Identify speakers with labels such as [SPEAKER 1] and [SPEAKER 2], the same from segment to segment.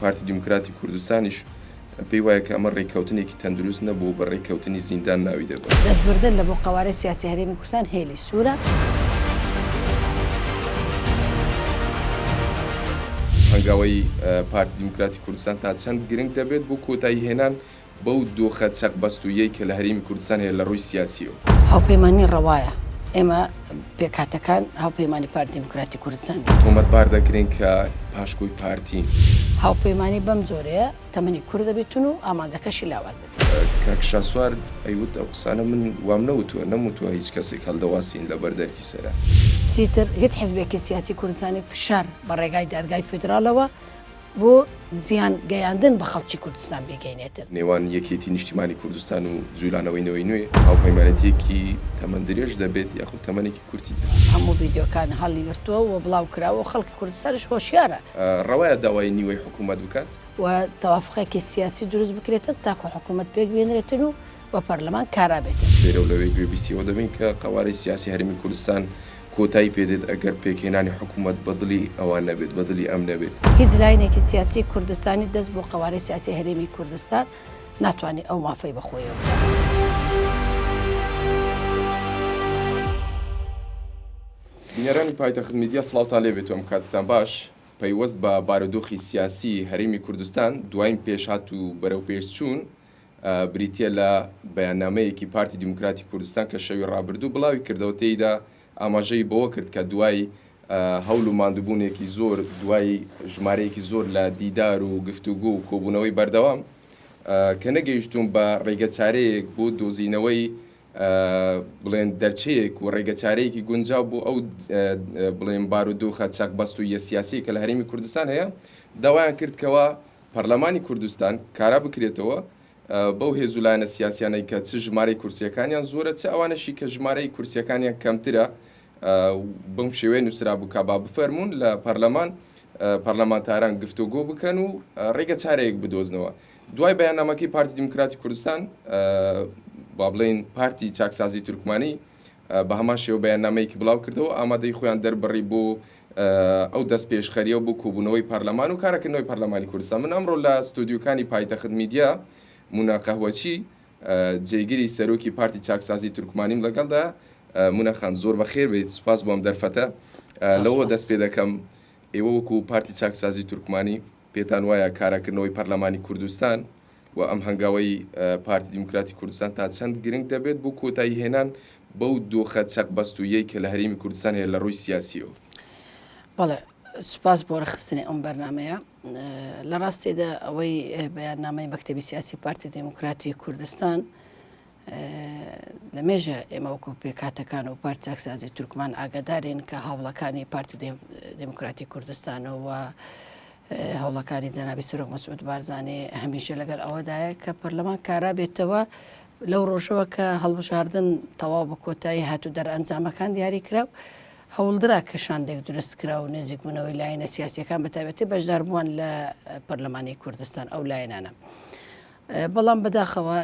[SPEAKER 1] پارتی دیموکراتی کوردستانیش پێی وایە کە ئەمە ڕێککەوتنێکی تەندروست نەبوو و بە ڕێککەوتنی زیندان ناوی دەبات.
[SPEAKER 2] دەستبردن لە بۆ قەوارەی سیاسی هەرێمی کوردستان هێلی سوورە.
[SPEAKER 1] هەنگاوەی پارتی دیموکراتی کوردستان تا چەند گرنگ دەبێت بۆ کۆتاییهێنان بەو دۆخە چەقبەستوویەی کە لە هەرێمی کوردستان هەیە لە ڕووی سیاسییەوە.
[SPEAKER 2] هاوپەیمانی ڕەوایە، ئێمە پێکهاتەکان هاوپەیمانی پارتی دیموکراتی کوردستان نین.
[SPEAKER 1] تۆمەتبار دەکرێن کە پاشکۆی پارتین.
[SPEAKER 2] هاوپەیمانی بەم جۆرەیە تەمەنی کورت دەبێتن و ئامانجەکەشی لاواز دەبێت.
[SPEAKER 1] کاک شاسوار ئەیوت ئەو قسانە من وام نەوتووە، نەموتووە هیچ کەسێک هەڵدەواسین لەبەر دەرکی سەرا.
[SPEAKER 2] چیتر هیچ حزبێکی سیاسی کوردستانی فشار بە ڕێگای دادگای فیدراڵەوە بۆ زیان گەیاندن بە خەڵکی کوردستان بیگەینێتن.
[SPEAKER 1] نێوان یەکێتی نیشتیمانی کوردستان و جولانەوەی نەوەی نوێ هاوپەیمانێتیەکی تەمەن درێژ دەبێت یاخود تەمەنێکی کورتی دەبێت؟
[SPEAKER 2] هەموو ڤیدیۆکان هەڵیگرتووە و بڵاو کراوە و خەڵکی کوردستانیش هۆشیارە.
[SPEAKER 1] ڕەوایە داوای نیوەی حکوومەت بکات؟
[SPEAKER 2] و تەوافقێکی سیاسی دروست بکرێتن تاکو حکوومەت پێک بێنرێتن و و پەرلەمان کارا بێتن.
[SPEAKER 1] لێرە و لەوێ گوێبیستی ئەوە دەبین کە قەوارەی سیاسی هەرێمی کوردستان کۆتایی پێ دێت ئەگەر پێکهێنانی حکوومەت بە دڵی ئەوان نەبێت، بە دڵی ئەم نەبێت.
[SPEAKER 2] هیچ لاینێکی سیاسی کوردستانی دەست بۆ قەوارەی سیاسی هەرێمی کوردستان ناتوانێت ئەو مافەی بە خۆیەوە بدات.
[SPEAKER 1] بینەرانی پایتەخت میدیا سڵاوتان لێ بێت و ئەم کاتتان باش. پەیوەست بە بارودۆخی سیاسی هەرێمی کوردستان دواین پێشهات و بەرەوپێشچوون بریتییە لە بەیاننامەیەکی پارتی دیموکراتی کوردستان کە شەوی ڕابردوو بڵاوی کردەوە تێیدا ئاماژەی بەوە کرد کە دوای هەول و ماندووبوونێکی زۆر دوای ژمارەیەکی زۆر لە دیدار و گفتوگۆ و کۆبوونەوەی بەردەوام کە نەگەیشتوون بە ڕێگەچارەیەک بۆ دۆزینەوەی بڵێن دەرچەیەک و ڕێگەچارەیەکی گونجاو بۆ ئەو بڵێن بارودۆخە چەقبەستوویە سیاسی کە لە هەرێمی کوردستان هەیە داوایان کرد کەوا پەرلەمانی کوردستان کارا بکرێتەوە بەو هێز و لایەنە سیاسیانەی کە چ ژمارەی کورسیەکانیان زۆرە چ ئەوانەشی کە ژمارەی کورسیەکانیان کەمترە بەم شێوەیە نووسرابوو کە با بفەرموون لە پەرلەمان پەرلەمانتاران گفتوگۆ بکەن و ڕێگە چارەیەک بدۆزنەوە. دوای بەیاننامەکەی پارتی دیموکراتی کوردستان با بڵێین پارتی چاکسازی تورکمانی بە هەمان شێوە بەیاننامەیەکی بڵاو کردەوە ئامادەی خۆیان دەربڕی بۆ ئەو دەستپێشخەرییە بۆ کۆبوونەوەی پەرلەمان و کارەکردنەوەی پەرلەمانی کوردستان. من ئەمڕۆ لە ستۆدیۆکانی پایتەخت میدیا مونا قەهوەچی، جێگری سەرۆکی پارتی چاکسازی تورکمانیم لەگەڵدایە. مونا خان زۆر بەخێر بێیت، سوپاس بۆ ئەم دەرفەتە. لەوەوە دەست پێ دەکەم، ئێوە وەکو پارتی چاکسازی تورکمانی پێتان وایە کاراکردنەوەی پەرلەمانی کوردستان و ئەم هەنگاوەی پارتی دیموکراتی کوردستان تا چەند گرنگ دەبێت بۆ کۆتاییهێنان بەو دۆخە چەقبەستوویەی کە لە هەرێمی کوردستان هەیە لە ڕووی سیاسییەوە؟
[SPEAKER 2] بەڵێ، سوپاس بۆ ڕێکخستنی ئەم بەرنامەیە. لە ڕاستیدا ئەوەی بەیاننامەی مەکتەبی سیاسی پارتی دیموکراتی کوردستان لە مێژە ئێمە وەکو پێکهاتەکان و پارتی چاکسازی تورکمان ئاگادارین کە هەوڵەکانی پارتی دێموکراتی کوردستان و هەوڵەکانی جەنابی سەرۆک مەسعود بارزانی هەمیشە لەگەڵ ئەوەدایە کە پەرلەمان کارا بێتەوە لەو ڕۆژەوە کە هەڵبژاردن تەواو بە کۆتایی هات و دەرئەنجامەکان دیاری کرا و هەوڵدرا کە شاندێک دروست کرا و نێزیکبوونەوەی لایەنە سیاسیەکان بە تایبەتی بەشداربووان لە پەرلەمانی کوردستان ئەو لایەنانە. بەڵام بەداخەوە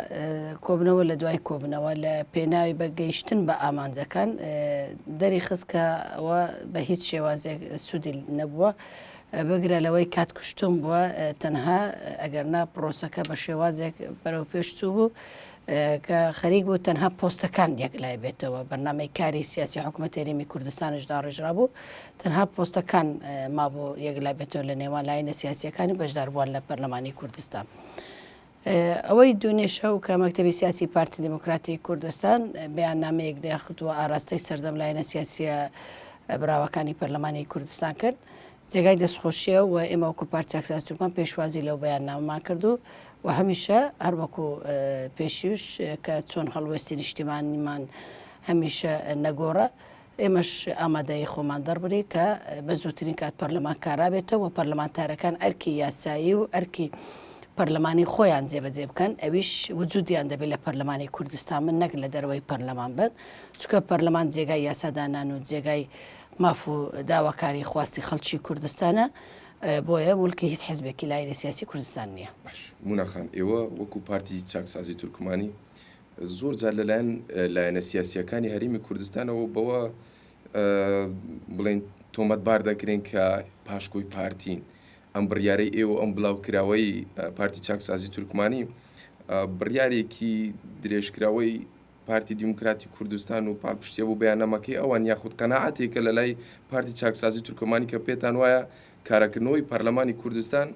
[SPEAKER 2] کۆبنەوە لە دوای کۆبنەوە لە پێناوی بە گەیشتن بە ئامانجەکان دەری خست کە ئەوە بە هیچ شێوازێک سوودی نەبووە بگرە لەوەی کات کوشتن بووە تەنها ئەگەر نا پرۆسەکە بە شێوازێک بەرەو پێش چوو بوو کە خەریک بوو تەنها پۆستەکان یەکلای بێتەوە بەرنامەی کاری سیاسی حکوومەت هەرێمی کوردستانش داڕێژرا بوو تەنها پۆستەکان مابوو یەکلای بێتەوە لە نێوان لایەنە سیاسیەکانی بەشداربووان لە پەرلەمانی کوردستان. ئەوەی دوێنێ شەو کە مەکتەبی سیاسی پارتی دیموکراتی کوردستان بەیاننامەیەک دەرخست و ئاراستەی سەرجەم لایەنە سیاسیە براوەکانی پەرلەمانی کوردستان کرد جێگای دەستخۆشیە و ئێمە وەکو پارتی چاکسازی تورکمان پێشوازی لەو بەیاننامەمان کرد و و هەمیشە هەر وەکو پێشیوش کە چۆن هەڵوێستی نیشتیمانیمان هەمیشە نەگۆڕە ئێمەش ئامادەیی خۆمان دەربڕی کە بە زووترین کات پەرلەمان کارا بێتەوە و پەرلەمانتارەکان ئەرکی یاسایی و ئەرکی پەرلەمانی خۆیان جێبەجێ بکەن، ئەویش وجودیان دەبێت لە پەرلەمانی کوردستان بن نەک لە دەرەوەی پەرلەمان بن، چونکە پەرلەمان جێگای یاسادانان و جێگای ماف و داواکاری خواستی خەڵکی کوردستانە، بۆیە موڵکی هیچ حزبێکی لایەنی سیاسی کوردستان نییە.
[SPEAKER 1] باش مونا خان ئێوە وەکو پارتی چاکسازی تورکمانی زۆر جار لەلایەن لایەنە سیاسییەکانی هەرێمی کوردستانەوە بەوە بڵێن تۆمەتبار دەکرێن کە پاشکۆی پارتین. ئەم بڕیارەی ئێوە ئەم بڵاوکراوەی پارتی چاکسازی تورکمانی بڕیارێکی درێژکراوەی پارتی دیموکراتی کوردستان و پاڵپشتیە بۆ بەیاننامەکەی ئەوان یاخود قەناعەتێکە لە لای پارتی چاکسازی تورکمانی کە پێتان وایە کاراکردنەوەی پەرلەمانی کوردستان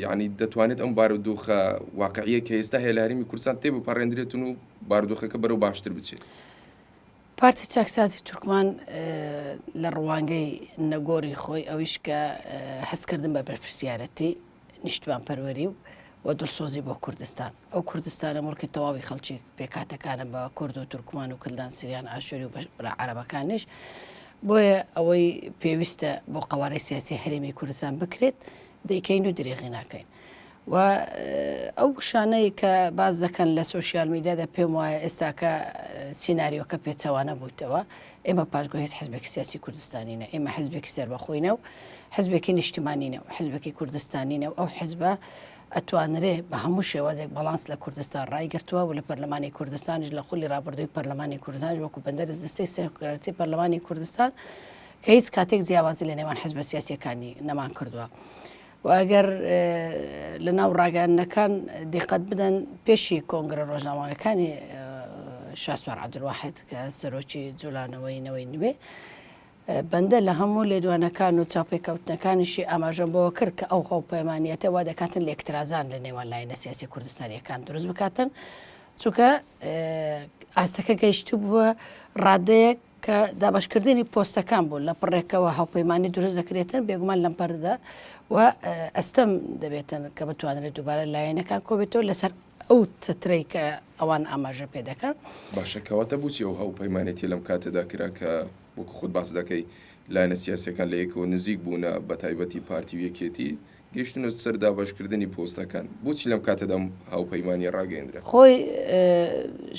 [SPEAKER 1] یعنی دەتوانێت ئەم بارودۆخە واقعیە کە ئێستا هەیە لە هەرێمی کوردستان تێبپەڕێندرێتن و بارودۆخەکە بەرەو باشتر بچێت.
[SPEAKER 2] پارتی چاکسازی تورکمان لە ڕوانگەی نەگۆری خۆی ئەویش کە هەستکردن بە بەرپرسیارەتی نیشتمانپەروەری و و دڵسۆزی بۆ کوردستان ئەو کوردستانە مڵکی تەواوی خەڵکی پێکهاتەکانە بە کورد و تورکمان و کلدان سریان ئاشوری و برا عەرەبەکانیش بۆیە ئەوەی پێویستە بۆ قەوارەی سیاسی هەرێمی کوردستان بکرێت دەیکەین و درێغی ناکەین. و ئەو وشانەی کە باس دەکەن لە سۆشیال میدیادا پێم وایە ئێستاکە سیناریۆکە پێچەوانە بوویتەوە ئێمە پاشگۆ هیچ حزبێکی سیاسی کوردستانینە ئێمە حزبێکی سەربەخۆینە و حزبێکی نیشتیمانینە و حزبێکی کوردستانینە و ئەو حزبە ئەتوانرێ بە هەموو شێوازێک بەڵانس لە کوردستان ڕایگرتووە و لە پەرلەمانی کوردستانیش لە خولی ڕابردووی پەرلەمانی کوردستانیش وەکو بەندەر دەستەی سەرۆکایەتی پەرلەمانی کوردستان کە هیچ کاتێک جیاوازی لە نێوان حزبە سیاسیەکانی نەمان کردووە. و ئەگەر لە ناو ڕاگەیاندنەکان دیقەت بدەن پێشی کۆنگرە ڕۆژنامەوانەکانی شاسوار عەبدولواحید کە سەرۆکی جولانەوەی نەوەی نوێ بەندە لە هەموو لێدوانەکان و چاوپێکەوتنەکانیشی ئاماژەم بەوە کرد کە ئەو هاوپەیمانیەتە وا دەکاتن لێکترازان لە نێوان لایەنە سیاسی کوردستانیەکان دروست بکاتن چونکە ئاستەکە گەیشتبووە ڕادەیەک کە دابەشکردنی پۆستەکان بوو لە پڕێکەوە هاوپەیمانی دروست دەکرێتن بێگومان لەم پەردا و ئەستەم دەبێتن کە بتوانرێت دووبارە لایەنەکان کۆبێتەوە لەسەر ئەو چەترەی کە ئەوان ئاماژە پێ دەکەن.
[SPEAKER 1] باشە کەواتە بۆچی ئەو هاوپەیمانێتیە لەم کاتەدا کرا کە وەکو خۆت باس دەکەی لایەنە سیاسیەکان لە یەکەوە نزیک بوونە بەتایبەتی پارتی و یەکێتی گەیشتونە سەر دابەشکردنی پۆستەکان بۆچی لەم کاتەدا ئەم هاوپەیمانیە ڕاگەیەندرا؟
[SPEAKER 2] خۆی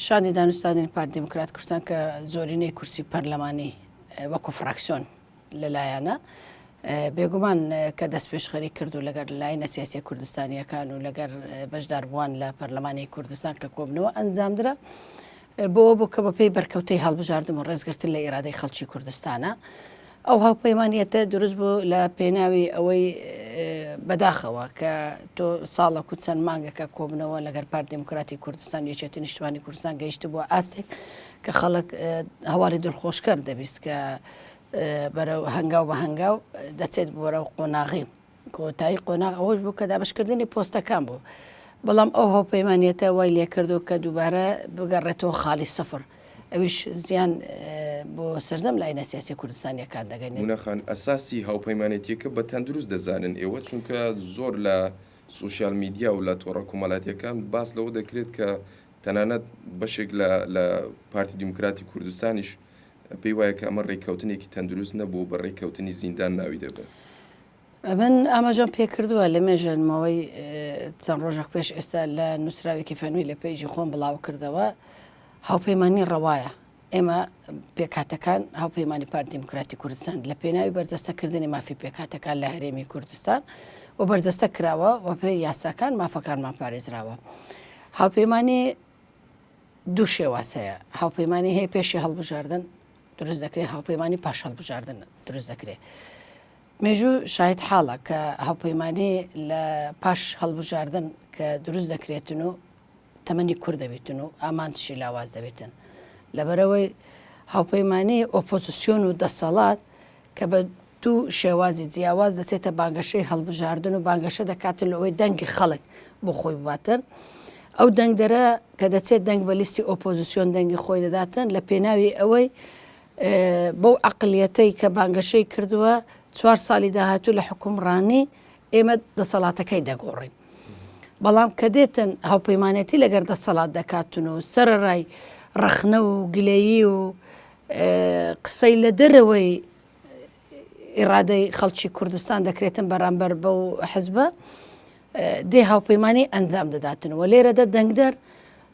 [SPEAKER 2] شاندی دانوستاندنی پارتی دیموکرات کوردستان کە زۆرینەی کورسی پەرلەمانی وەکو فراکسیۆن لەلایانە بێگومان کە دەستپێشخەری کرد و لەگەر لایەنە سیاسیە کوردستانیەکان و لەگەر بەشداربووان لە پەرلەمانی کوردستان کە کۆبنەوە ئەنجامدرا بۆ بۆ کە بەپێی بەرکەوتەی هەڵبژاردن و ڕێزگرتن لە ئیرادەی خەڵکی کوردستانە ئەو هاوپەیمانیەتە دروست بوو لە پێناوی ئەوەی بەداخەوە کە تۆ ساڵەک و چەند مانگەکە کۆبنەوە لەگەر پارت دیموکراتی کوردستان یەکێتی نیشتمانی کوردستان گەیشتبووە ئاستێک کە خەڵک هەواڵی دڵخۆشکەر دەبیست کە بەرەو هەنگاو بە هەنگاو دەچێت بەرەو قۆناغی کۆتایی قۆناغ ئەوەش بوو کە دابشکردنی پۆستەکان بوو بەڵام ئەو هاوپەیمانیەتە وای لێکردو کە دووبارە بگەڕێتەوە خاڵی سفر ئەویش زیان بۆ سەرجەم لایەنە سیاسیە کوردستانیەکان دەگەنێت.
[SPEAKER 1] مونا خان، ئەساسی هاوپەیمانێتیەکە بە تەندروست دەزانن ئێوە، چونکە زۆر لە سۆشیال میدیا و لە تۆڕە کۆمەلاتیەکان باس لەوە دەکرێت کە تەنانەت بەشێک لە لە پارتی دیموکراتی کوردستانیش پێی وایە کە ئەمە ڕێککەوتنێکی تەندروست نەبوو و بە ڕێککەوتنی زیندان ناوی دەبەن.
[SPEAKER 2] من ئاماژەم پێکردووە لە مێژە ماوەی چەند ڕۆژێک پێش ئێستا لە نووسراوێکی فەرمی لە page ی خۆم بڵاو کردەوە هاوپەیمانی ڕەوایە ئێمە پێکهاتەکان هاوپەیمانی پارتی دیموکراتی کوردستان لە پێناوی بەرجەستەکردنی مافی پێکهاتەکان لە هەرێمی کوردستان و بەرجەستە کراوە و پێی یاساکان مافەکانمان پارێزراوە هاوپەیمانی دوو شێواز هەیە هاوپەیمانی هەیە پێشی هەڵبژاردن دروست دەکرێت هاوپەیمانی پاش هەڵبژاردن دروست دەکرێت مێژوو شاهید حاڵە کە هاوپەیمانی لە پاش هەڵبژاردن کە دروست دەکرێتن و تەمەنی کورت دەبیتن و ئامانجشی لاواز دەبیتن لەبەرئەوەی هاوپەیمانی ئۆپۆزسیۆن و دەسەڵات کە بە دوو شێوازی جیاواز دەچێتە بانگەشەی هەڵبژاردن و بانگەشە دەکاتن لەوەی دەنگی خەڵک بۆ خۆی بباتن ئەو دەنگدەرە کە دەچێت دەنگ بە لیستی ئۆپۆزسیۆن دەنگی خۆی دەداتن لە پێناوی ئەوەی بەو عەقڵیەتەی کە بانگەشەی کردووە چوار ساڵی داهاتوو لە حوکمڕانی ئێمە دەسەڵاتەکەی دەگۆڕین. بەڵام کە دێتن هاوپەیمانێتی لەگەر دەسەڵات دەکاتن و سەرەڕای ڕەخنە و گلەیی و قسەی لە دەرەوەی ئیرادەی خەڵکی کوردستان دەکرێتن بەرامبەر بەو حزبە دێ هاوپەیمانی ئەنجام دەداتن و لێرەدا دەنگدەر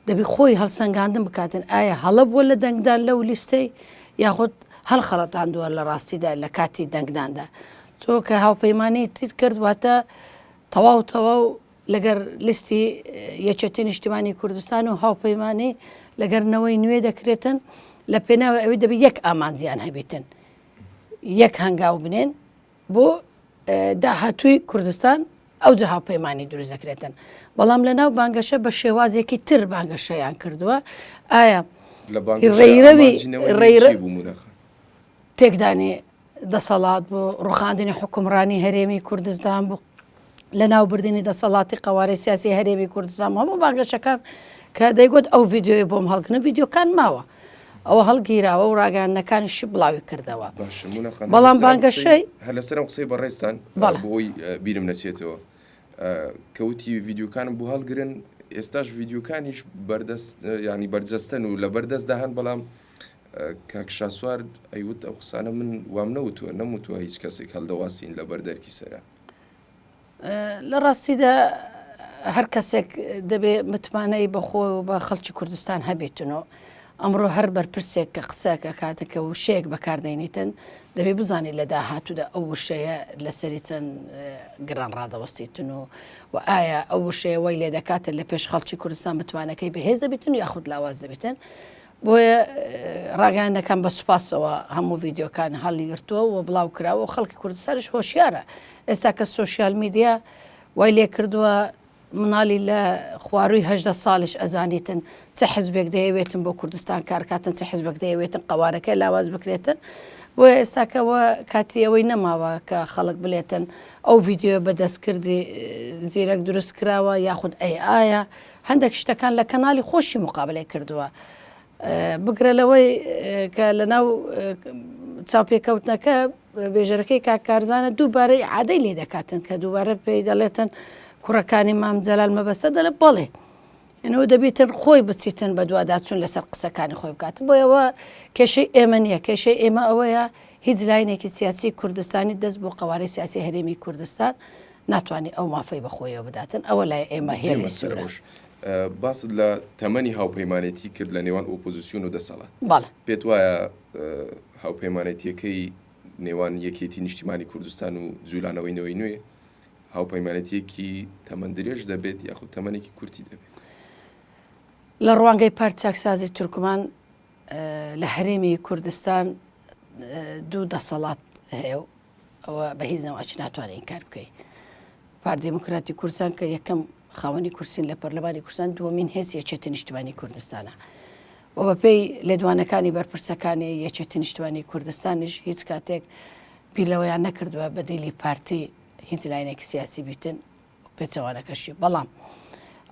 [SPEAKER 2] دەبی خۆی هەڵسەنگاندن بکاتن ئایا هەڵە بووە لە دەنگدان لەو لیستەی یاخود هەڵخەڵەتاندووە لە ڕاستیدا لە کاتی دەنگداندا تۆ کە هاوپەیمانی تیت کرد واتە تەواو تەواو لەگەر لیستی یەکێتی نیشتیمانی کوردستان و هاوپەیمانی لەگەر نەوەی نوێ دەکرێتن لە پێناوی ئەوی دەبی یەک ئامانجیان هەبیتن یەک هەنگاو بنێن بۆ. داهاتووی کوردستان ئەوجا هاوپەیمانی دروست دەکرێتن بەڵام لە ناو بانگەشە بە شێوازێکی تر بانگەشەیان کردووە ئایا
[SPEAKER 1] لە ڕێیرەوی ڕێیرە
[SPEAKER 2] تێکدانی دەسەڵات بوو ڕوخاندنی حکومڕانی هەرێمی کوردستان بوو لە ناوبردنی دەسەڵاتی قوارەی سیاسی هەرێمی کوردستان هەموو بانگەشەکان کە دەیگوت ئەو ڤیددیوی بۆم هەڵگرن ڤیددیوکان ماوە ئەوە هەڵگیراوە و ڕاگەیاندنەکانیشی بڵاوی کردەوە.
[SPEAKER 1] باشە مونا خان هەر
[SPEAKER 2] بەڵام
[SPEAKER 1] لەسەر ئەم قسەی
[SPEAKER 2] بانگەشەی
[SPEAKER 1] هەر لەسەر ئەم قسەی بەڕێزتان
[SPEAKER 2] بەڵێ.
[SPEAKER 1] بۆ ئەوەی بیرم نەچێتەوە کە وتی ڤیدیۆکانم بۆ هەڵگرن ئێستاش ڤیدیۆکانیش بەردەست یانی بەرجەستەن و لەبەر دەستدا هەن بەڵام کاک شاسوار ئەیوت ئەو قسانە من وام نەوتووە نەموتووە هیچ کەسێک هەڵدەواسین لەبەر دەرکی سەرا.
[SPEAKER 2] لە ڕاستیدا هەر کەسێک دەبێ متمانەی بە خۆ و بە خەڵکی کوردستان هەبێتن و ئەمڕۆ هەر بەرپرسێک کە قسەک ئەکاتە کە وشەیەک بەکاردەینیتن دەبێ بزانێت لە داهاتوودا ئەو وشەیە لەسەری چەند گران ڕادەوەستیتن و و ئایا ئەو وشەیە وای لێ دەکاتن لە پێش خەڵکی کوردستان متمانەکەی بەهێز دەبیتن یاخود لاواز دەبیتن بۆیە ڕاگەیاندنەکان بە سوپاسەوە هەموو ڤیدیۆکان هەڵیگرتووە و بڵاو کراوە و خەڵکی کوردستانیش هۆشیارە ئێستا کە سۆشیال میدیا وای لێ کردووە مناڵی لە خوارووی 18 ساڵیش ئەزانیتن چ حزبێک دەیەوێتن بۆ کوردستان کارکاتن چ حزبێک دەیەوێتن قەوارەکەی لاواز بکرێتن بۆیە ئێستاکەوە کاتی ئەوەی نەماوە کە خەڵک بلێتن ئەو ڤیدیۆ بە دەستکردی زیرەک دروست کراوە یاخود ئەی ئایا هەندێک شتەکان لە کەناڵی خۆشی مقابلەی کردووە بگرە لەوەی کە لە ناو چاوپێکەوتنەکە بێژەرەکەی کاک کارزانە دووبارە ئیعادەی لێ دەکاتن کە دووبارە پێی دەڵێتن کوڕەکانی مام جەلال مەبەستە دەڵێ بەڵێ ئەوە دەبیتن خۆی بچیتن بە دوواداچوون لەسەر قسەکانی خۆی بکاتن بۆیەوە کێشەی ئێمە نییە کێشەی ئێمە ئەوەیە هیچ لاینێکی سیاسی کوردستانی دەست بۆ قەوارەی سیاسی هەرێمی کوردستان ناتوانێت ئەو مافەی بە خۆیەوە بداتن، ئەوە لای ئێمە هێڵی سوورە.
[SPEAKER 1] باست لە تەمەنی هاوپەیمانێتی کرد لە نێوان ئۆپۆزیسیۆن و دەسەڵات.
[SPEAKER 2] بەڵێ.
[SPEAKER 1] پێت وایە هاوپەیمانێتییەکەی نێوان یەکێتی نیشتیمانی کوردستان و جوولانەوەی نەوەی نوێ هاوپەیمانێتییەکی تەمەن درێژ دەبێت یاخود تەمەنێکی کورتی دەبێت؟
[SPEAKER 2] لە ڕوانگەی پارت چاکسازی تورکمان لە هەرێمی کوردستان دوو دەسەڵات هەیە و ئەوە بە هیچ نەوعێکی ناتوانێت ئینکار بکەی. پارت دیموکراتی کوردستان کە یەکەم خاوەنی کورسین لە پەرلەمانی کوردستان دووەمین هێز یەکێتی نیشتمانی کوردستانە. و بەپێی لێدوانەکانی بەرپرسەکانی یەکێتی نیشتمانی کوردستانیش هیچ کاتێک بیر لەوەیان نەکردووە بەدیلی پارتی هیچ لایەنێکی سیاسی بیتن پێچەوانەکەشی بەڵام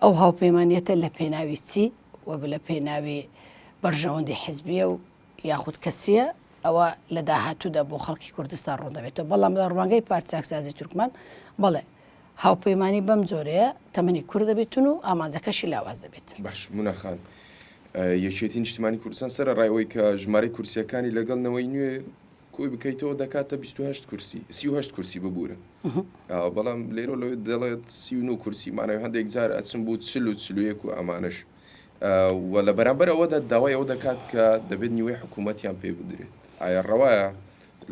[SPEAKER 2] ئەو هاوپەیمانیەتە لە پێناوی چی و لە پێناوی بەرژەوەندی حزبیە و یاخود کەسیە ئەوە لە داهاتوودا بۆ خەڵکی کوردستان ڕوون دەبێتەوە، بەڵام لە ڕوانگەی پارتی چاکسازی تورکمان بەڵێ هاوپەیمانی بەم جۆرەیە تەمەنی کورت دەبێتن و ئامانجەکەشی لاواز دەبێت.
[SPEAKER 1] باش مونا خان، یەکێتی نیشتیمانی کوردستان سەرەڕای ئەوەی کە ژمارەی کورسییەکانی لەگەڵ نەوەی نوێ کۆی بکەیتەوە دەکاتە 28 کورسی 38 کورسی ببورە بەڵام لێرە لەوێ دەڵێت 39 کورسی مانای هەندێک جار ئەچن بۆ 40 و 41 و ئەمانەش و لە بەرامبەر ئەوەدا داوای ئەوە دەکات کە دەبێت نیوەی حکوومەتیان پێ بدرێت. ئایا ڕەوایە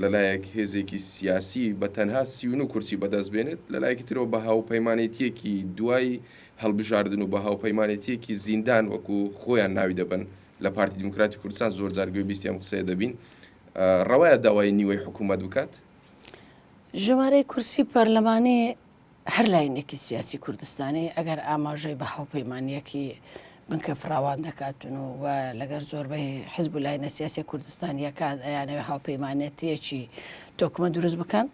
[SPEAKER 1] لەلایەک هێزێکی سیاسی بە تەنها 39 کورسی بەدەست بێنێت، لەلایەکی ترەوە بە هاوپەیمانێتییەکی دوای هەڵبژاردن و بە هاوپەیمانێتییەکی زیندان وەکو خۆیان ناوی دەبەن لە پارتی دیموکراتی کوردستان زۆر جار گوێبیستی ئەم قسەیە دەبین، ڕەوایە داوای نیوەی حکوومەت بکات؟
[SPEAKER 2] ژمارەی کورسی پەرلەمانی هەر لایەنێکی سیاسی کوردستانی ئەگەر ئاماژەی بە هاوپەیمانییەکی بنکە فراوان دەکاتن و و لەگەر زۆربەی حزب و لایەنە سیاسیە کوردستانییەکان ئەیانەوێ هاوپەیمانێتییەکی تۆکمە دروست بکەن،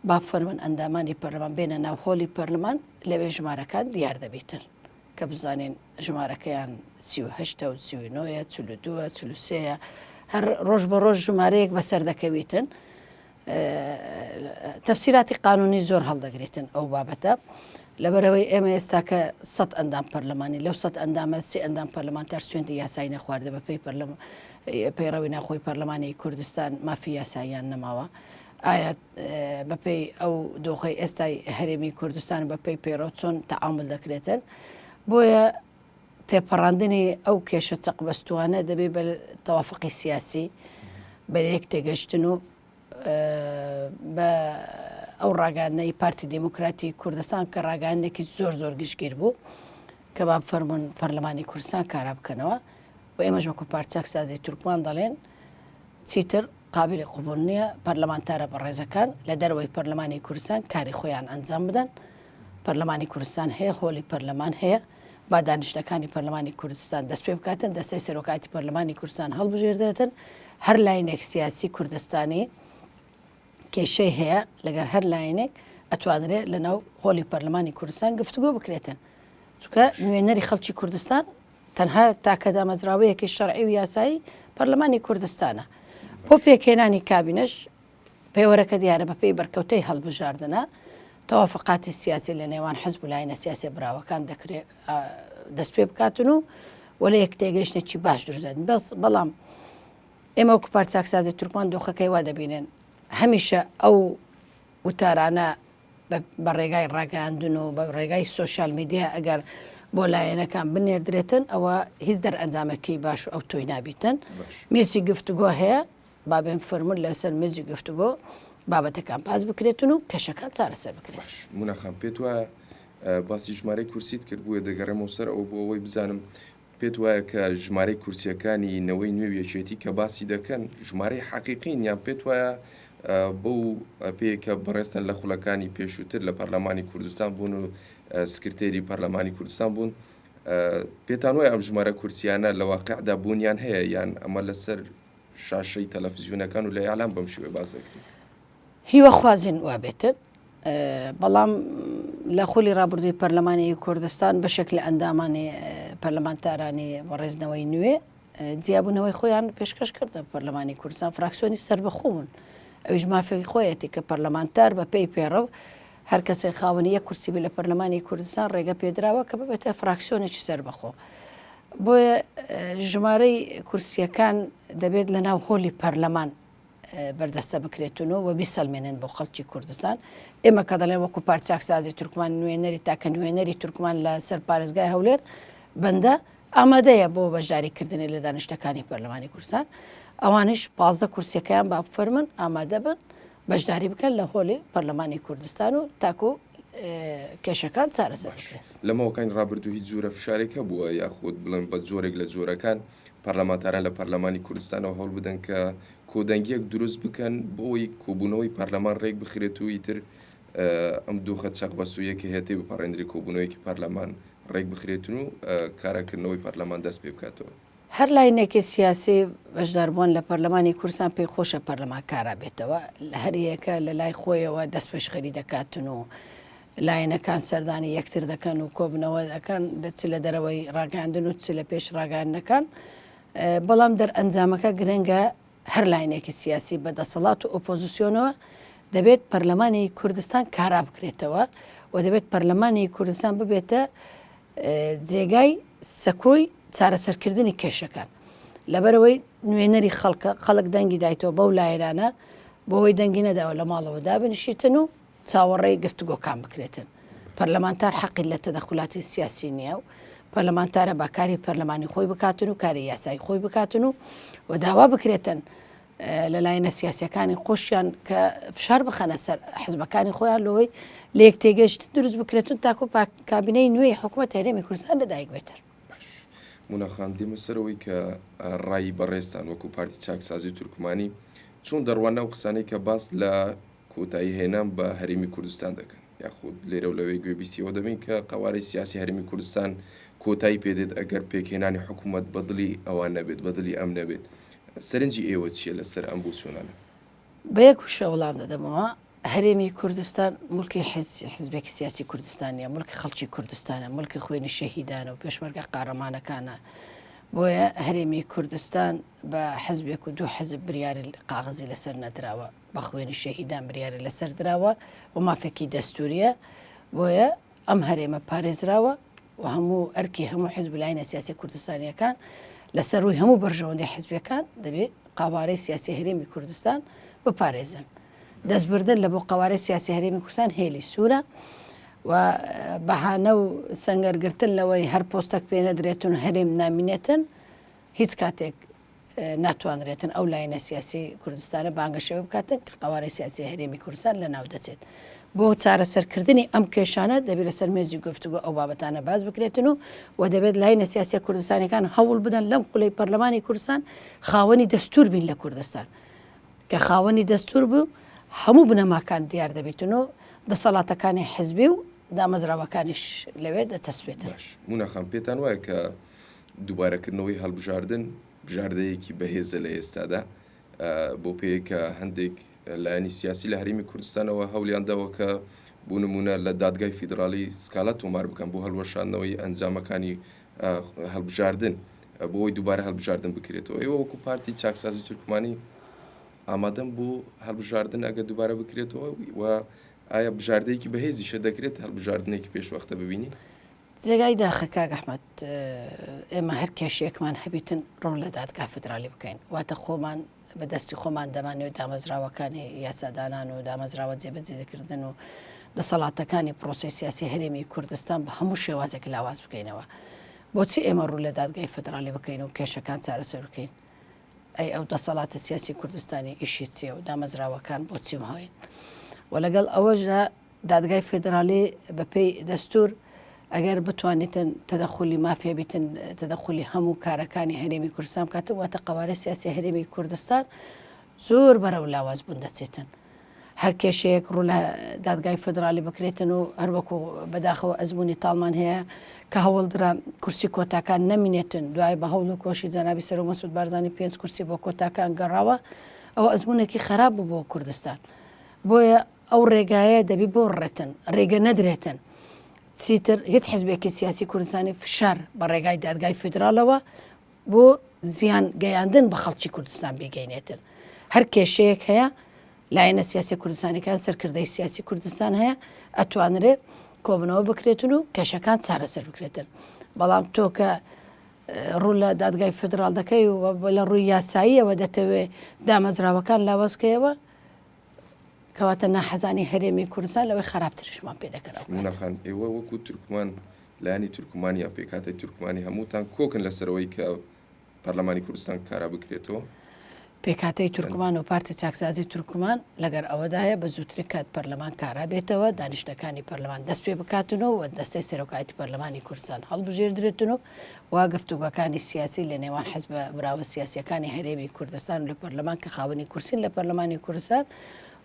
[SPEAKER 2] با بفەرموون ئەندامانی پەرلەمان بێنە ناو هۆڵی پەرلەمان لەوێ ژمارەکان دیار دەبیتن کە بزانین ژمارەکەیان 38 و 39 42 43 هەر ڕۆژ بە ڕۆژ ژمارەیەک بەسەر دەکەویتن. تەفسیراتی قانونی زۆر هەڵدەگرێتن ئەو بابەتە لەبەرەوەی ئێمە ئێستا کە سە ئەندام پەرلەمانی لەو سە ئەندامە سێ ئەندام پەرلەمانتار سوێندی یاسایی نەخواردە بە پێی پەرلەم پەیڕەوی ناخۆی پەرلەمانی کوردستان مافی یاساییان نەماوە ئایا بەپێی ئەو دۆخی ئێستای هەرێمی کوردستان بە پێی پەیڕەو چۆن تەعامل دەکرێتن بۆیە تێپەڕاندنی ئەو کێشە چەقبەستووانە دەبێ بە تەوافقی سیاسی، بە لەیەک تێگەشتن و بە ئەو ڕاگەیاندنەی پارتی دێموکراتی کوردستان کە ڕاگەیاندنێکی زۆر زۆر گشتگیر بوو کە با بفەرموون پەرلەمانی کوردستان کارا بکەنەوە و ئێمەش وەکو پارت چاکسازی تورکمان دەڵێن چیتر قابلی قبوڵ نییە پەرلەمانتارە بەڕێزەکان لە دەرەوەی پەرلەمانی کوردستان کاری خۆیان ئەنجام بدەن. پەرلەمانی کوردستان هەیە، هۆلی پەرلەمان هەیە، با دانیشتنەکانی پەرلەمانی کوردستان دەست پێ بکاتن، دەستەی سەرۆکایەتی پەرلەمانی کوردستان هەڵبژێردرێتن، هەر لاینێک سیاسی کوردستانی کێشەی هەیە لەگەر هەر لایەنێک ئەتوانرێت لەناو هۆلی پەرلەمانی کوردستان گفتوگۆ بکرێتن، چونکە نوێنەری خەڵکی کوردستان تەنها تاکە دامەزراوەیەکی شەرعی و یاسایی پەرلەمانی کوردستانە. بۆ پێکهێنانی کابینەش پێوەرەکە دیارە بەپێی بەرکەوتەی هەڵبژاردنە، تەوافقاتی سیاسی لە نێوان حزب و لایەنە سیاسیە براوەکان دەکرێ دەست پێ بکاتن و و لە یەک تێگەیشتێکی باش دروست دەبن. بەس بەڵام ئێمە وەکو پارت چاکسازی تورکمان دۆخەکەی وا دەبینن هەمیشە ئەو وتارانە بە ڕێگای ڕاگەیاندن و بە ڕێگای سۆشیال میدیا ئەگەر بۆ لایەنەکان بنێردرێتن ئەوە هیچ دەرئەنجامێکی باش و ئەوتۆی نابیتن. مێزی گفتوگۆ هەیە با بێن فەرموون لەسەر مێزی گفتوگۆ بابەتەکان باس بکرێتن و کێشەکان چارەسەر بکرێن.
[SPEAKER 1] باش مونا خان پێت وایە باسی ژمارەی کورسیت کرد بۆیە دەگەڕێمەوە سەر ئەوە بۆ ئەوەی بزانم پێت وایە کە ژمارەی کورسیەکانی نەوەی نوێ و یەکێتی کە باسی دەکەن ژمارەی حەقیقین یان پێت وایە بەو پێی کە بەڕێزتان لە خولەکانی پێشووتر لە پەرلەمانی کوردستان بوون و سکرتێری پەرلەمانی کوردستان بوون پێتان وایە ئەم ژمارە کورسیانە لە واقعدا بوونیان هەیە یان ئەمە لەسەر شاشەی تەلەفزیۆنەکان و لە ئیعلام بەم شێوەیە باس دەکرێت؟
[SPEAKER 2] هیواخوازین وابێتن، بەڵام لە خولی ڕابردووی پەرلەمانی کوردستان بەشێک لە ئەندامانی پەرلەمانتارانی بەڕێزنەوەی نوێ جیابوونەوەی خۆیان پێشکەش کردە پەرلەمانی کوردستان فراکسیۆنی سەربەخۆ بوون ئەویش مافێکی خۆیەتی کە پەرلەمانتار بە پێی پێڕەو هەر کەسێک خاوەنی یەک کورسی بێ لە پەرلەمانی کوردستان ڕێگە پێدراوە کە ببێتە فراکسیۆنێکی سەربەخۆ بۆیە ژمارەی کورسیەکان دەبێت لە ناو هۆلی پەرلەمان بەرجەستە بکرێتن و بیسەلمێنن بۆ خەڵکی کوردستان. ئێمە کە دەڵێن وەکو پارت چاکسازی تورکمان نوێنەری تاکە نوێنەری تورکمان لە سەر پارێزگای هەولێر بەندە ئامادەیە بۆ بەشداری کردنی لە دانیشتەکانی پەرلەمانی کوردستان ئەوانیش 15 کورسیەکەیان با بفەرمن ئامادە بن بەشداری بکەن لە هۆلی پەرلەمانی کوردستان و تاکو کێشەکان چارەسەر بکرێن.
[SPEAKER 1] لە ماوەکانی ڕابردوو هیچ جورە فشارێک هەبووە یاخود بڵێن بە جۆرێک لە جۆرەکان پەرلەمانتاران لە پەرلەمانی کوردستانەوە هەوڵ بدەن کە کۆدەنگییەک دروست بکەن بۆ ئەوەی کۆبوونەوەی پەرلەمان ڕێک بخرێت و ئیتر ئەم دۆخە چەقبەستوویە کە هەیە تێبپەڕێندرێت، کۆبوونەوەیەکی پەرلەمان ڕێک بخرێتن و کاراکردنەوەی پەرلەمان دەست پێ بکاتەوە.
[SPEAKER 2] هەر لاینێکی سیاسی بەشداربووان لە پەرلەمانی کوردستان پێی خۆشە پەرلەمان کارا بێتەوە، هەریەکە لە لای خۆیەوە دەستپێشخەری دەکاتن و لایەنەکان سەردانی یەکتر دەکەن و کۆبنەوە دەکەن چ لە دەرەوەی ڕاگەیاندن و چ لە پێش ڕاگەیاندنەکان بەڵام دەرئەنجامەکە گرنگە هەر لایەنێکی سیاسی بە دەسەڵات و ئۆپۆزیسیۆنەوە دەبێت پەرلەمانی کوردستان کارا بکرێتەوە و دەبێت پەرلەمانی کوردستان ببێتە جێگای سەکۆی چارەسەرکردنی کێشەکان لەبەرەوەی نوێنەری خەڵکە خەڵک دەنگی دایتەوە بەو لایەنانە بۆەوەی دەنگی نەداوە لە ماڵەوە دابنیشیتن و چاوەڕێی گفتوگۆکان بکرێتن. پەرلەمانتار حەقی لە تەدەخولاتی سیاسی نییە و پەرلەمانتارە با کاری پەرلەمانی خۆی بکاتن و کاری یاسایی خۆی بکاتن و و داوا بکرێتن لە لایەنە سیاسیەکانی خۆشیان کە فشار بخەنە سەر حزبەکانی خۆیان لەوەی لە یەک تێگەشتن دروست بکرێتن تاکو کابینەی نوێی حکوومەت هەرێمی کوردستان لەدایک بێتن.
[SPEAKER 1] باش مونا خان دێمە سەرەوەی کە ڕای بەڕێزتان وەکو پارتی چاکسازی تورکمانی چۆن دەڕواننە ئەو قسانەی کە باس لە کۆتایی هێنان بە هەرێمی کوردستان دەکەن، یاخود لێرە و لەوێ گوێبیستی ئەوە دەبین کە قەوارەی سیاسی هەرێمی کوردستان کۆتایی پێدێت ئەگەر پێکهێنانی حکوومەت بە دڵی ئەوان نەبێت، بە دڵی ئەم نەبێت. سەرنجی ئێوە چییە لەسەر ئەم بۆچوونانە؟
[SPEAKER 2] بە یەک وشە وڵام دەدەمەوە، هەرێمی کوردستان موڵکی حیزبێکی سیاسی کوردستان نییە، موڵکی خەڵکی کوردستانە، موڵکی خوێنی شەهیدانە و پێشمەرگە قاڕەمانەکانە. بۆیە هەرێمی کوردستان بە حیزبێک و دوو حیزب بریاری قاغەزی لەسەر نەدراوە. بە خوێنی شەهیدان بریاری لەسەر دراوە و مافێکی دەستوریە، بۆیە ئەم هەرێمە پارێزراوە و هەموو ئەرکی هەموو حزب و لایەنە سیاسیە کوردستانیەکان لەسەر ڕووی هەموو بەرژەوەندی حزبیەکان دەبێ قەوارەی سیاسی هەرێمی کوردستان بپارێزن. دەستبردن لە بۆ قەوارەی سیاسی هەرێمی کوردستان هێلی سوورە و بەهانە و سەنگەرگرتن لەوەی هەر پۆستەک پێ نەدرێتن و هەرێم نامینێتن هیچ کاتێک ناتوانرێتن ئەو لایەنە سیاسی کوردستانە بانگەشەوە بکاتن کە قەوارەی سیاسی هەرێمی کوردستان لەناو دەچێت. بۆ چارەسەرکردنی ئەم کێشانە دەبێت لەسەر مێزی گفتوگۆ ئەو بابەتانە باس بکرێتن و و دەبێت لایەنە سیاسیە کوردستانیەکان هەوڵ بدەن لەم خولەی پەرلەمانی کوردستان خاوەنی دەستور بین لە کوردستان. کە خاوەنی دەستور بوو هەموو بنەماکان دیار دەبیتن و دەسەڵاتەکانی حزبی و دامەزراوەکانیش لەوێ دەچەسپێتن.
[SPEAKER 1] باش مونا خان پێتان وایە کە دووبارەکردنەوەی هەڵبژاردن بژاردەیەکی بەهێزە لە ئێستادا بۆ پێیە کە هەندێک لایەنی سیاسی لە هەرێمی کوردستانەوە هەوڵیان داوە کە بۆ نمونە لە دادگای فیدراڵی سکاڵا تۆمار بکەن بۆ هەڵوەشاندنەوەی ئەنجامەکانی هەڵبژاردن بۆ ئەوەی دووبارە هەڵبژاردن بکرێتەوە ئێوە وەکو پارتی چاکسازی تورکمانی ئامادەن بۆ هەڵبژاردن ئەگەر دووبارە بکرێتەوە و ئایا بژاردەیەکی بەهێزیشە دەکرێت هەڵبژاردنێکی پێشوەختە ببینین؟
[SPEAKER 2] جێگای داخە کاک ئەحمەد ئێمە هەر کێشەیەکمان هەبیتن ڕوو لە دادگا فیدرالی بکەین واتە خۆمان بە دەستی خۆمان دەمانەوێت دامەزراوەکانی یاسادانان و دامەزراوە جێبەجێکردن و دەسەڵاتەکانی پرۆسەی سیاسی هەرێمی کوردستان بە هەموو شێوازێک لاواز بکەینەوە بۆچی ئێمە ڕوو لە دادگای فیدرالی بکەین و کێشەکان چارەسەر بکەین ئەی ئەو دەسەڵاتە سیاسی کوردستانی ئیشی چیە و دامەزراوەکان بۆچی هەین و لەگەڵ ئەوەشدا دادگای فیدرالی بەپێی دەستور ئەگەر بتوانیتن تەدەخولی مافیا بیتن تەدەخولی هەموو کارەکانی هەرێمی کوردستان بکاتن واتە قەوارە سیاسی هەرێمی کوردستان زۆر بەرەو لاواز بوون دەچێتن هەر کێشەیەک ڕوو لە دادگای فدرالی بکرێتن و هەروەکو بەداخەوە ئەزمموی تاڵمان هەیە کە هەوڵدرا کورسی کۆتاکان نەمینێتن دوای بە هەوڵ و کۆشی جەنابی سەرۆک مەسعود بارزانی پێنج کورسی بۆ کۆتاکان گەڕاوە ئەوە ئەزمونێکی خراپ بوو بۆ کوردستان بۆیە ئەو ڕێگایە دەبی ببڕێتن، ڕێگە نەدرێتن چیتر هیچ حزبێکی سیاسی کوردستانی فشار بە ڕێگای دادگای فیدراڵەوە بۆ زیان گەیاندن بە خەڵکی کوردستان بیگەینێتن. هەر کێشەیەک هەیە لایەنە سیاسی کوردستانەکان سەرکردەی سیاسی کوردستان هەیە ئەتوانرێ کۆبنەوە بکرێتن و کێشەکان چارەسەر بکرێتن. بەڵام تۆ کە ڕوو لە دادگای فیدراڵ دەکەی و لە ڕووی یاساییەوە دەتەوێ دامەزراوەکان لاواز کەیەوە کەواتە ناحەزانی هەرێمی کوردستان لەوەی خراپتریشمان پێ دەکەن ئەو کات.
[SPEAKER 1] مونا خان، ئێوە وەکو تورکمان، لایەنی تورکمان یا پێکهاتەی تورکمانی هەمووتان کۆکن لەسەر ئەوەی کە پەرلەمانی کوردستان کارا بکرێتەوە؟
[SPEAKER 2] پێکهاتەی تورکمان و پارتی چاکسازی تورکمان لەگەر ئەوەدایە بە زووترین کات پەرلەمان کارا بێتەوە، دانیشتنەکانی پەرلەمان دەست پێ بکاتن و دەستەی سەرۆکایەتی پەرلەمانی کوردستان هەڵبژێردرێتن و و گفتوگۆکانی سیاسی لە نێوان حزبە براوە سیاسیەکانی هەرێمی کوردستان و لە پەرلەمان کە خاوەنی کورسین لە پەرلەمانی کوردستان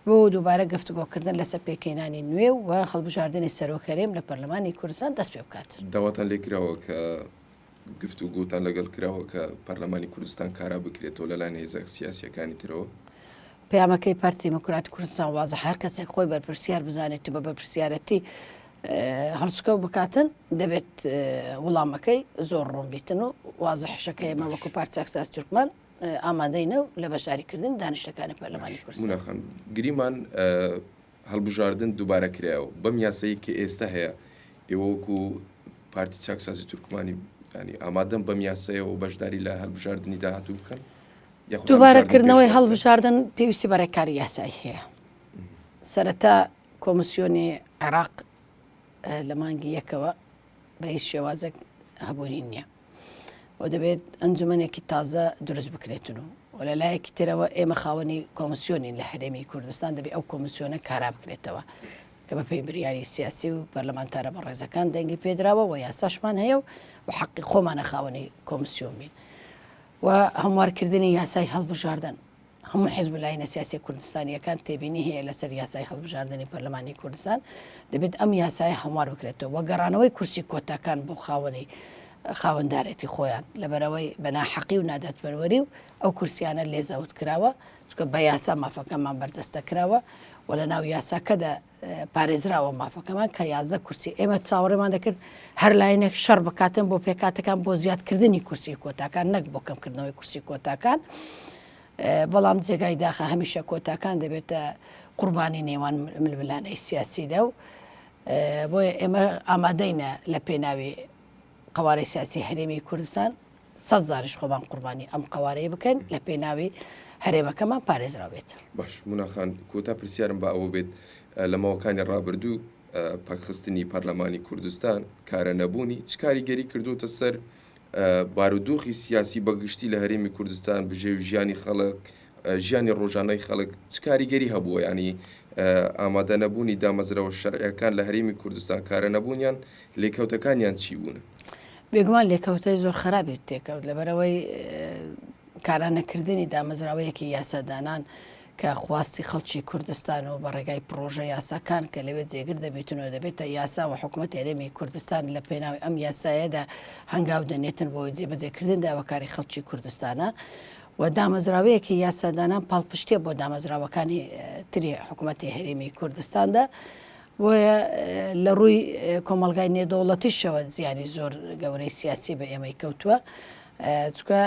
[SPEAKER 2] بۆ دووبارە گفتوگۆکردن لەسەر پێکهێنانی نوێ و هەڵبژاردنی سەرۆک هەرێم لە پەرلەمانی کوردستان دەست پێ بکات.
[SPEAKER 1] داواتان لێکراوە کە گفتوگۆتان لەگەڵ کراوە کە پەرلەمانی کوردستان کارا بکرێتەوە لەلایەن هێزە سیاسیەکانی ترەوە؟
[SPEAKER 2] پەیامەکەی پارتی دیموکراتی کوردستان وازحە، هەر کەسێک خۆی بەرپرسیار بزانێت و بە بەرپرسیارەتی هەڵسوکەوت بکاتن دەبێت وڵامەکەی زۆر ڕوون بیتن و وازحشە کە ئێمە وەکو پارتی چاکساز تورکمان ئامادەینە و لە بەشداریکردن دانیشتەکانی پەرلەمانی کوردستان.
[SPEAKER 1] مونا خان گریمان هەڵبژاردن دووبارە کرایەوە بەم یاسایی کە ئێستا هەیە ئێوە وەکو پارتی چاکسازی تورکمانی ینی ئامادەم بەم یاسایەوە بەشداری لە هەڵبژاردنی داهاتوو بکەن؟
[SPEAKER 2] دووبارەکردنەوەی هەڵبژاردن پێویستی بە ڕێکاری یاسایی هەیە. سەرەتا کۆمسیۆنی عێراق لە مانگی یەکەوە بە هیچ شێوازێک هەبوونی نییە و دەبێت ئەنجومەنێکی تازە دروست بکرێتن و و لە لایەکی ترەوە ئێمە خاوەنی کۆمسیۆنین لە هەرێمی کوردستان دەبێت ئەو کۆمسیۆنە کارا بکرێتەوە کە بەپێی بریاری سیاسی و پەرلەمانتارە بەڕێزەکان دەنگی پێدراوە و یاساشمان هەیە و حەقی خۆمانە خاوەنی کۆمسیۆن بین و هەموارکردنی یاسای هەڵبژاردن هەموو حزب و لایەنە سیاسیە کوردستانییەکان تێبینی هەیە لەسەر یاسای هەڵبژاردنی پەرلەمانی کوردستان، دەبێت ئەم یاسایە هەموار بکرێتەوە و گەڕانەوەی کورسی کۆتاکان بۆ خاوەنی خاوەندارێتی خۆیان، لەبەرئەوەی بە ناحەقی و نادادپەروەری و ئەو کورسیانە لێ زەوت کراوە، چونکە بە یاسا مافەکەمان بەرجەستە کراوە و لەناو یاساکەدا پارێزراوە مافەکەمان کە 11 کورسی ئێمە چاوەڕێمان دەکرد هەر لایەنێک شەڕ بکاتن بۆ پێکاتەکان بۆ زیادکردنی کورسی کۆتاکان نەک بۆ کەمکردنەوەی کورسی کۆتاکان بەڵام جێگای داخە هەمیشە کۆتاکان دەبێتە قوربانی نێوان ململانەی سیاسیدا و بۆیە ئێمە ئامادەینە لە پێناوی قەوارەی سیاسی هەرێمی کوردستان سەد جاریش خۆمان قوربانی ئەم قەوارەیە بکەین لە پێناوی هەرێمەکەمان پارێزراو بێت.
[SPEAKER 1] باش مونا خان کۆتا پرسیارم با ئەوە بێت لە ماوەکانی ڕابردوو پەکخستنی پەرلەمانی کوردستان کارە نەبوونی چ کاریگەری کردوتە سەر بارودۆخی سیاسی بەگشتی لە هەرێمی کوردستان بژێوی ژیانی خەڵک ژیانی ڕۆژانەی خەڵک چ کاریگەری هەبووە ینی ئامادە نەبوونی دامەزراوە شەرعیەکان لە هەرێمی کوردستان کارە نەبوونیان لێکەوتەکانیان چی بوون؟
[SPEAKER 2] بێگومان لێکەوتەی زۆر خراپی تێکەوت لەبەرئەوەی کارا نەکردنی دامەزراوەیەکی یاسادانان کە خواستی خەڵکی کوردستان و بە ڕێگای پڕۆژە یاساکان کە لەوێ جێگر دەبیتن و دەبێتە یاسا و حکومەتی هەرێمی کوردستان لە پێناوی ئەم یاسایەدا هەنگاو دەنێتن بۆ جێبەجێکردن داواکاری خەڵکی کوردستانە و دامەزراوەیەکی یاسادانان پاڵپشتیە بۆ دامەزراوەکانی تری حکومەتی هەرێمی کوردستاندا. بۆیە لە ڕووی کۆمەڵگای نێودەوڵەتیشەوە زیانی زۆر گەورەی سیاسی بە ئێمەی کەوتووە چونکە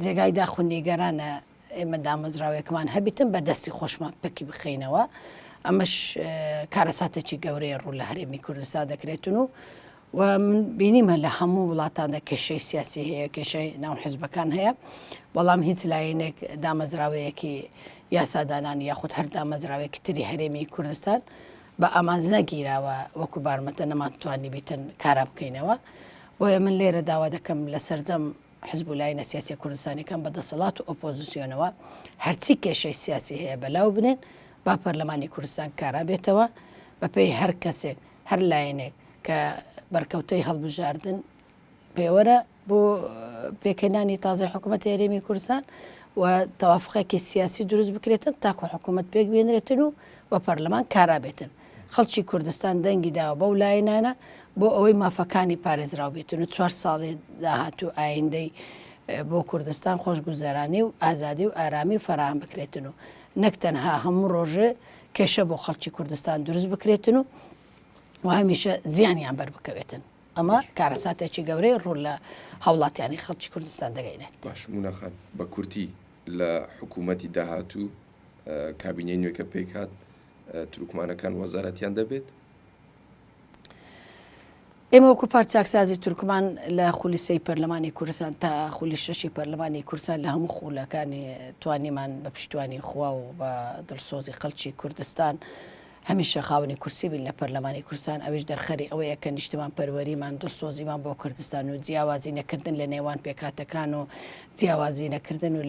[SPEAKER 2] جێگای داخ و نیگەرانە ئێمە دامەزراوەیەکمان هەبیتن بە دەستی خۆشمان پەکی بخەینەوە ئەمەش کارەساتێکی گەورەیە ڕوو لە هەرێمی کوردستان دەکرێتن و و من بینیمە لە هەموو وڵاتاندا کێشەی سیاسی هەیە کێشەی ناو حزبەکان هەیە بەڵام هیچ لایەنێک دامەزراوەیەکی یاسادانان یاخود هەر دامەزراوێکی تری هەرێمی کوردستان بە ئامانج نەگیراوە وەکو بارمەتە نەمانتوانی بیتن کارا بکەینەوە بۆیە من لێرە داوا دەکەم لە سەرجەم حزب و لایەنە سیاسیە کوردستانیەکان بە دەسەڵات و ئۆپۆزسیۆنەوە هەرچی کێشەی سیاسی هەیە بەلاو بنێن با پەرلەمانی کوردستان کارا بێتەوە بەپێی هەر کەسێک هەر لایەنێک کە بەرکەوتەی هەڵبژاردن پێوەرە بۆ پێکهێنانی تازەی حکوومەتی هەرێمی کوردستان و تەوافقێکی سیاسی دروست بکرێتن تاکو حکوومەت پێک بێنرێتن و و پەرلەمان کارا بێتن. خەڵکی کوردستان دەنگی داوە بەو لایەنانە بۆ ئەوەی مافەکانی پارێزراو بێتن و چوار ساڵی داهاتوو ئایندەی بۆ کوردستان خۆشگوزەرانی و ئازادی و ئارامی فەراهەم بکرێتن و نەک تەنها هەموو ڕۆژێ کێشە بۆ خەڵکی کوردستان دروست بکرێتن و و هەمیشە زیانیان بەر بکەوێتن. ئەمە کارەساتێکی گەورەی ڕوو لە هاوڵاتیانی خەڵکی کوردستان دەگەینێت.
[SPEAKER 1] باش مونا خان بە کورتی لە حکوومەتی داهاتوو کابینەی نوێ کە پێکهات تورکمانەکان وەزارەتیان دەبێت؟
[SPEAKER 2] ئێمە وەکو پارت چاکسازی تورکمان لە خولی سێی پەرلەمانی کوردستان تا خولی شەشی پەرلەمانی کوردستان لە هەموو خولەکانی توانیمان بە پشتیوانی خوا و بە دڵسۆزی خەڵکی کوردستان هەمیشە خاوەنی کورسی بین لە پەرلەمانی کوردستان ئەویش دەرخەری ئەوەیە کە نیشتمان پەروەریمان دڵسۆزیمان بۆ کوردستان و جیاوازی نەکردن لە نێوان پێکهاتەکان و جیاوازی نەکردن و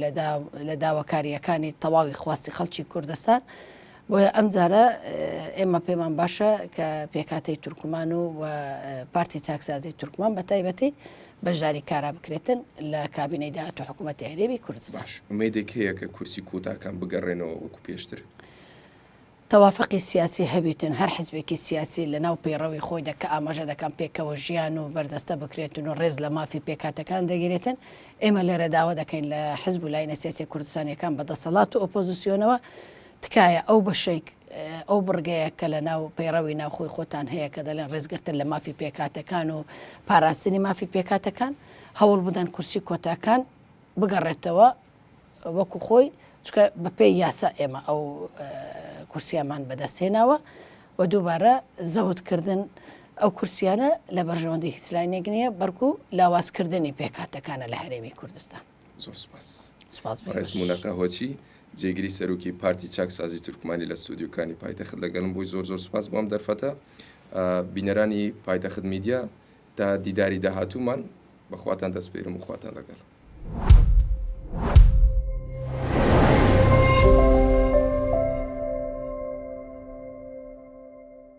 [SPEAKER 2] لە داواکارییەکانی تەواوی خواستی خەڵکی کوردستان بۆیە ئەمجارە ئێمە پێمان باشە کە پێکهاتەی تورکمان و و پارتی چاکسازی تورکمان بە تایبەتی بەشداری کارا بکرێتن لە کابینەی داهاتوو حکوومەتی هەرێمی کوردستان.
[SPEAKER 1] باش ئومێدێک هەیە کە کورسی کۆتاکان بگەڕێنەوە وەکو پێشتر؟
[SPEAKER 2] تەوافقی سیاسی هەبیتن، هەر حزبێکی سیاسی لە ناو پەیڕەوی خۆیدا کە ئاماژە دەکەم پێکەوە ژیان و بەرجەستە بکرێتن و ڕێز لە مافی پێکهاتەکان دەگیرێتن، ئێمە لێرە داوا دەکەین لە حزب و لایەنە سیاسیە کوردستانیەکان بە دەسەڵات و ئۆپۆزسیۆنەوە تکایە ئەو بەشەی ئەو بڕگەیە کە لە ناو پەیڕەوی ناوخۆی خۆتان هەیە کە دەڵێن ڕێزگرتن لە مافی پێکهاتەکان و پاراستنی مافی پێکهاتەکان هەوڵ بدەن کورسی کۆتاکان بگەڕێتەوە وەکو خۆی چونکە بەپێی یاسا ئێمە ئەو کورسیامان بەدەست هێناوە و دووبارە زەوتکردن ئەو کورسیانە لە بەرژەوەندی هیچ لایەنێک نییە بەڵکو لاوازکردنی پێکهاتەکانە لە هەرێمی کوردستان.
[SPEAKER 1] زۆر سپاس.
[SPEAKER 2] سپاس بۆ
[SPEAKER 1] بەڕێز
[SPEAKER 2] ئێوەش.
[SPEAKER 1] مونەقە هۆچی، جێگری سەرۆکی پارتی چاکسازی تورکمانی لە ستۆدیۆکانی پایتەخت لەگەڵم بووی، زۆر زۆر سپاس بۆ ئەم دەرفەتە. بینەرانی پایتەخت میدیا تا دیداری داهاتوومان بە خواتان دەسپێرم و خواتان لەگەڵ.